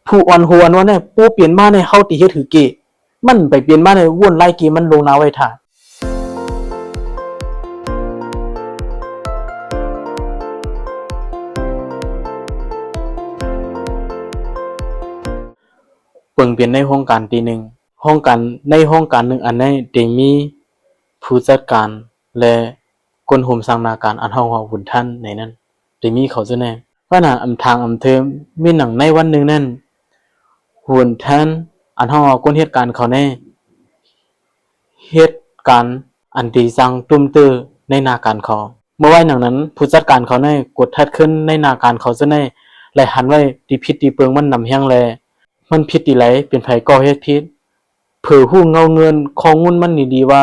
ຜູ້ອ່ອນໂຫອັນວ່ານັ້ນ ບໍ່ເປັນມາໃນເຮົາທີ່ເຮັດຄືເກ ມັນໄປເປັນມາໃນວົນລາຍເກມັນລົງໜ້າໄວ້ຖ້າ. ເບິ່ງເປັນໃນໂຮງການທີໜຶ່ງ ໂຮງການ ໃນໂຮງການໜຶ່ງອັນໃນ ໄດ້ມີຜູ້ຈັດການ ແລະ ຄົນໂຮມສ້າງໜ້າການ ອັນເຮົາວ່າວຸນທັນໃນນັ້ນ ໄດ້ມີເຂົາຢູ່ແນ່. ວ່າໜ້າອຳທາງອຳເທີມ ມີໜັງໃນວັນໜຶ່ງນັ້ນ ວຸນທັນ ອັນເຮົາວ່າຄົນເຮັດການເຂົາແນ່ ເຮັດການອັນດີຈັ່ງຕຸ້ມເຕີໃນໜ້າການເຂົາ. ເມື່ອໄວໜັງນັ້ນ ຜູ້ຈັດການເຂົາໃນກົດທັດຂຶ້ນໃນໜ້າການເຂົາຈະໄດ້ ແລະ ຫັນໄວ້ທີ່ຜິດທີ່ເປິງມັນນຳແຮງແລ ມັນຜິດທີ່ໃດ ເປັນໃຜກໍເຮັດຜິດ ເຜີຮູ້ເງົາເງິນຂໍ້ມູນມັນດີໆວ່າ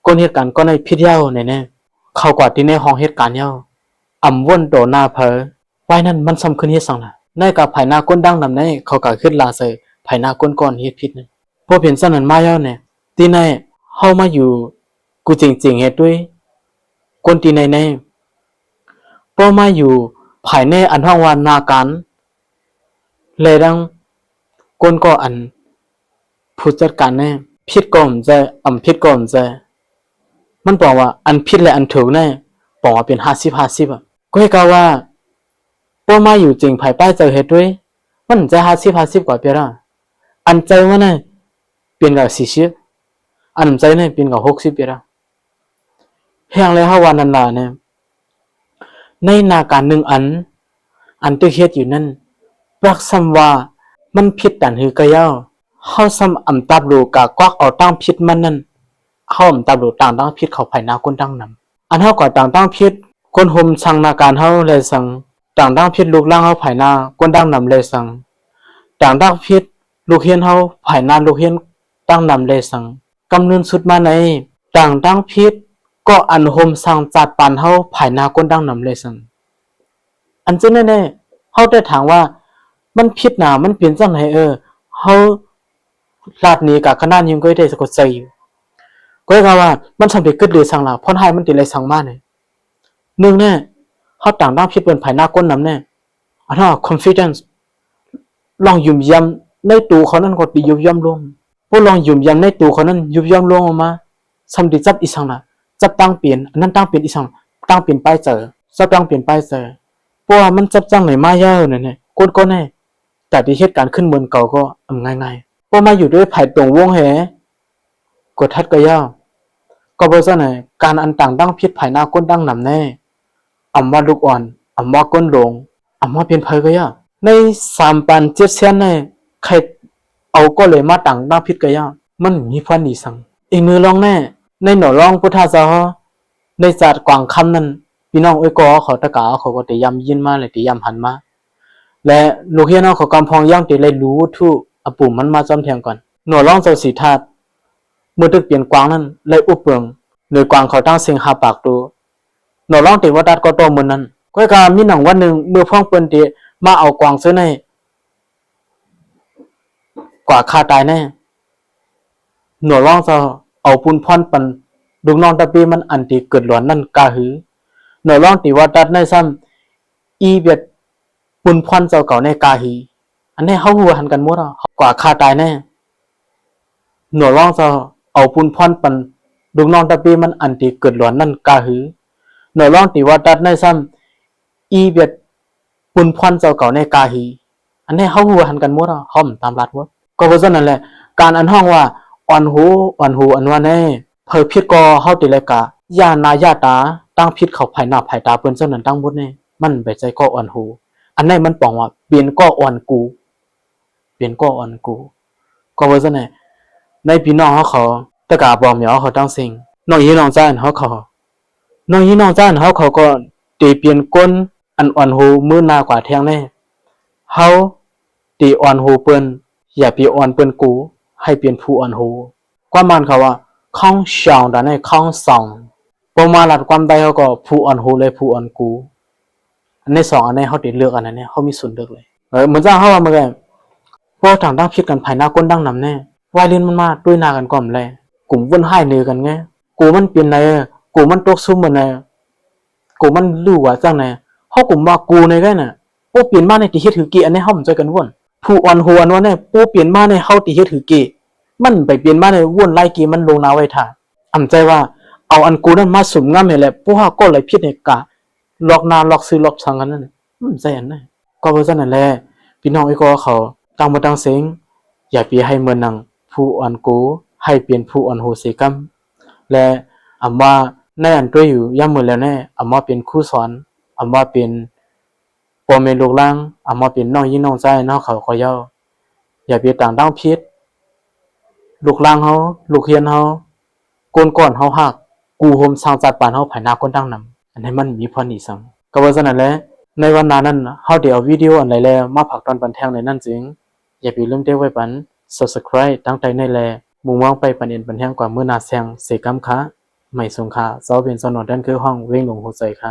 ຄົນເຮັດການກໍໄດ້ຜິດເຍົາແນ່ໆ ເຂົາກວາດທີ່ໃນຫ້ອງເຮັດການເຍົາ ອຳວົນຕໍ່ໜ້າເຜີ ວາຍນັ້ນມັນສ່ຳຂຶ້ນເຮັດສັງລະ ໃນກະພາຍໜ້າກົ້ນດັ່ງນຳໃນ ເຂົາກະຄຶດລາໃສ່ພາຍໜ້າກົ້ນກ່ອນເຮັດຜິດນັ້ນ. ພໍເປັນຊັ້ນນັ້ນມາແລ້ວແນ່ ທີ່ໃນເຮົາມາຢູ່ກູເຈັງໆເຮັດດ້ວຍ ກົ້ນທີ່ໃນແນ່ ພໍມາຢູ່ພາຍໃນອັນຮ້ອງວ່າໜ້າການ ແລະ ດັ່ງກົ້ນກໍອັນ ຜູ້ຈັດການແນ່ ຜິດກໍບໍ່ໃຈ ອຳຜິດກໍບໍ່ໃຈ ມັນປອງວ່າອັນຜິດ ແລະ ອັນຖືກແນ່ ປອງວ່າເປັນຫ້າສິບຫ້າສິບອະ ກໍໃຫ້ກ່າວວ່າ ພໍມາຢູ່ເຈັງພາຍປາຍເຈົ້າເຮັດດ້ວຍ ມັນໃຈຫ້າສິບຫ້າສິບກວ່າເປີລະ ອັນໃຈມາແນ່ ເປັນກະສີ່ສິບ ອັນໃຈແນ່ ເປັນກະຫົກສິບເປີລະ ແຮງແລ້ວເຮົາວ່ານັ້ນລະແນ່ ໃນໜ້າການໜຶ່ງອັນ ອັນຖືກເຮັດຢູ່ນັ້ນ ປາກສ່ຳວ່າມັນຜິດຕັນຫືກະເຍົາ ເຮົາສ່ຳອຳຕັບໂລກາກວັກເອົາຕັ້ງຜິດມັນນັ້ນ ເຮົາອຳຕັບໂລກຕາງຕັ້ງຜິດເຂົ້າພາຍໜ້າກົ້ນດັ່ງນຳ ອັນເຮົາກໍຕາງຕັ້ງຜິດ ຄົນໂຮມສ້າງໜ້າການເຮົາແລະສັງ ຕາງຕັ້ງຜິດລູກຫຼານເຮົາພາຍໜ້າກົ້ນດັ່ງນຳແລະສັງ ຕາງຕັ້ງຜິດລູກຮຽນເຮົາພາຍໜ້າລູກຮຽນດັ່ງນຳແລະສັງ ກຳເນີນສຸດມາໃນ ຕາງຕັ້ງຜິດກໍອັນໂຮມສ້າງຈາດປານເຮົາພາຍໜ້າກົ້ນດັ່ງນຳແລະສັງ ອັນເຊັ່ນນັ້ນແນ່ ເຮົາແຕ່ຖາມວ່າ ມັນຜິດນະ ມັນເປັນຈັ່ງໃດ ເອີ ເຮົາລາດໜີກາຂະໜາດຍິງກ້ອຍໄດ້ສະກົດໃຈຢູ່ ກໍກະວ່າ ມັນຊ່າງໄປກຶດຫຼືສັງລະ ຜົນຮ້າຍມັນຕິໄລ່ສັງມາແນ່ ໜຶ່ງແນ່ ເຮົາຕາງຕັ້ງຜິດເປັນພາຍໜ້າກົ້ນນຳແນ່ ອັນເຮົາ confidence ລອງຢ້ມຢາມໃນໂຕເຂົານັ້ນກໍຕິຍຸບຍ່ອມລົງ ພໍລອງຢ້ມຢາມໃນໂຕເຂົານັ້ນຍຸບຍ່ອມລົງອອກມາ ຊ່ຳຕິຈັບອີ່ສັງລະ ຈັບຕັ້ງເປັນ ອັນນັ້ນຕັ້ງເປັນອີ່ສັງ ຕັ້ງເປັນປາຍໃຈ ຈັບຕັ້ງເປັນປາຍໃຈ ເພາະວ່າມັນຈັບຈັ່ງໃດມາຍາວນັ້ນແນ່ ກົດກໍແນ່ ກະຕິເຮັດການຂຶ້ນເໝືອນເກົ່າກໍອຳງ່າຍໆ ພໍມາຢູ່ດ້ວຍພາຍຕົງວົງແຮ ກົດທັດກະຍາວ ກໍເພາະສະນັ້ນ ການອັນຕາງຕັ້ງຜິດພາຍໜ້າກົ້ນດັ່ງນຳແນ່ ອຳວ່າລູກອ່ອນ ອຳວ່າກົ້ນໂລງ ອຳວ່າເປັນໃຜກໍຢ່າ ໃນສາມປານເຈັດແສນໃນ ໃຜເອົາກໍເລີຍມາຕາງຕັ້ງຜິດກໍຢ່າ ມັນມີຄວາມດີສັງ ອີກໜຶ່ງລອງແນ່ ໃນໜໍ່ລອງພຸດທະເຈົ້າເຮົາ ໃນຈາດກວາງຄຳນັ້ນ ພີ່ນ້ອງເອີຍກໍເຂົາຕະກາເຂົາກໍໄດ້ຢ້ຳຍິນມາ ແລະ ໄດ້ຢ້ຳຫັນມາ ແລະ ລູກຮຽນເຮົາເຂົາກຳພອງຍັງໄດ້ໄດ້ຮູ້ທຸກອະປຸມມັນມາຈອມແທງກ່ອນ ໜໍ່ລອງເຈົ້າສີທາດ ເມື່ອຕຶກປ່ຽນກວາງນັ້ນ ໄລ່ອຸບເປິງເໜີກວາງເຂົາຕັ້ງເສັງຫ້າປາກໂຕ ໜໍ່ລອງເຕວະຕັດກໍຕໍ່ມື້ນັ້ນ ກໍກະມີໜັງວັນໜຶ່ງ ເມື່ອພວກເພິ່ນເຕມາເອົາກວາງເຊິ່ງໃນກວ່າຂ້າຕາຍແນ່ ໜໍ່ລອງເຈົ້າເອົາປຸນພອນປັນລູກນ້ອງຕາເປ້ມັນອັນເຕເກີດຫຼອນນັ້ນກາຫື ໜໍ່ລອງເຕວະຕັດໃນຊ້ຳ ອີບຽດປຸນພອນເຈົ້າເກົ່າແນ່ກາຫື ອັນນີ້ເຮົາຮູ້ທັນກັນໝົດ ກວ່າຂ້າຕາຍແນ່ ໜໍ່ລອງເຈົ້າເອົາປຸນພອນປັນລູກນ້ອງຕາເປ້ມັນອັນເຕເກີດຫຼອນນັ້ນກາຫື ໜໍ່ລອງເຕວະຕັດໃນຊ້ຳ ອີບຽດປຸນພອນເຈົ້າເກົ່າແນ່ກາຫື ອັນນີ້ເຮົາຮູ້ທັນກັນໝົດ ເຮົາຕາມລາດໝົດ ກໍເພາະສະນັ້ນແຫຼະ ການອັນຮ້ອງວ່າອ່ອນໂຫ ອ່ອນໂຫ ອັນວ່າແນ່ ໃຜຜິດກໍເຮົາຕິໄລກະ ຢ່າໜ້າຢ່າຕາ ຕັ້ງຜິດເຂົ້າພາຍໜ້າພາຍຕາເພິ່ນເຈົ້ານັ້ນທັງໝົດແນ່ ມັນໄປໃຈກໍອ່ອນໂຫ ອັນນີ້ມັນປອງວ່າເປັນກໍອ່ອນກູ ເປັນກໍອ່ອນກູ ກໍເພາະສະນັ້ນ ໃນພີ່ນ້ອງເຮົາເຂົາ ຕະກາບອກແມວເຮົາທັງເສັງ ນ້ອງອີນ້ອງຈ້ານເຮົາເຂົາ ນ້ອງອີນ້ອງຈ້ານເຮົາເຂົາກໍເຕເປັນຄົນອັນອ່ອນໂຫມື້ໜ້າກວ່າແທງແນ່ ເຮົາເຕອ່ອນໂຫເພິ່ນ ຢ່າໄປອ່ອນເພິ່ນກູ ໃຫ້ເປັນຜູ້ອ່ອນໂຫ ຄວາມໝາຍເຂົາວ່າ ຄອງຊອງ ຕາໃນຄອງຊອງ ພໍມາລັດຄວາມໃຕ້ເຮົາກໍຜູ້ອ່ອນໂຫ ແລະ ຜູ້ອ່ອນກູ ອັນໃນສອງອັນໃນເຮົາໄດ້ເລືອກອັນໃດແນ່ ເຮົາມີສ່ວນເລືອກເລີຍ ເອີ ເໝືອນຈັ່ງເຮົາວ່າເມື່ອກີ້ ເວົ້າຕ່າງໆຜິດກັນພາຍໜ້າກົ້ນດັ່ງນຳແນ່ ວາຍຫຼິ້ນມັນມາຕຸ້ຍໜ້າກັນກໍບໍ່ແລ ກຸມວົນຫາຍເໜີກັນແນ່ ກູມັນເປັນໃດ ກູມັນຕົກຊຸມເໝືອນໃດ ກູມັນຫຼູວ່າຈັ່ງໃດ ເຮົາກຸມວ່າກູໃນໄກນະ ໂອ ເປັນມາໃນທີ່ເຮັດຄືກີ້ ອັນໃດເຮົາບໍ່ຊ່ອຍກັນວົນ ຜູ້ອ່ອນໂຫອ່ອນໂຫແດ່ ປູເປັນມາແດ່ ເຮົາຕິເຮັດໃຫ້ເກ ມັນໄປເປັນມາແດ່ ວົນລາຍເກມັນລົງໜ້າໄວ້ຖ້າ. ອຳໃຈວ່າເອົາອັນກູນັ້ນມາສຸມງຳໃຫ້ແຫຼະ ຜູ້ຫາກໍລະຜິດໃຫ້ກະ ລັອກໜ້າລັອກຊື່ລັອກສັງກັນນັ້ນ ອຳໃຈອັນນັ້ນ. ກໍເພາະສະນັ້ນແຫຼະ ພີ່ນ້ອງເອີຍ ກໍເຂົາ ຕ່າງໝົດຕ່າງເສັງ ຢ່າໄປໃຫ້ເໝືອນໜັງຜູ້ອ່ອນໂກ ໃຫ້ເປັນຜູ້ອ່ອນໂຫເສຍກຳ ແລະ ອຳວ່າໃນອັນຕົວຢູ່ຍາມມື້ແລ້ວແນ່ ອຳວ່າເປັນຄູສອນ ອຳວ່າເປັນ ພໍ່ແມ່ລູກຫຼານ ອຳວ່າເປັນນ້ອງຍິງນ້ອງຊາຍເນາະ ເຂົາກໍເຍົາະ ຢ່າໄປຕາງທາງຜິດ ລູກຫຼານເຮົາ ລູກຮຽນເຮົາ ກົນກ້ອນເຮົາຮັກ ກູ້ໂຮມສ້າງຊາດບ້ານເຮົາ ພາຍໜ້າຄົນທັງນຳ ອັນໃຫ້ມັນມີພອນດີສັງ. ກໍເພາະສະນັ້ນແຫຼະ ໃນວັນໜ້ານັ້ນ ເຮົາໄດ້ເອົາວິດີໂອອັນໃດແລະ ມາຝາກຕອນປັນແທ່ງໃນນັ້ນຈຶ່ງ ຢ່າໄປລືມເຕະໄວ້ປັນ Subscribe ຕັ້ງໃຕ້ໃນແລະ ມຸງມອງໄປປັນເອັນປັນແຮງກວ່າມື້ໜ້າແຊງເສກຳຄະ ໄໝສູງຄະ ເຈົ້າເປັນເຈົ້ານອນແດນຄືຫ້ອງ ເວງຫຼວງຫົວໃຈຄະ.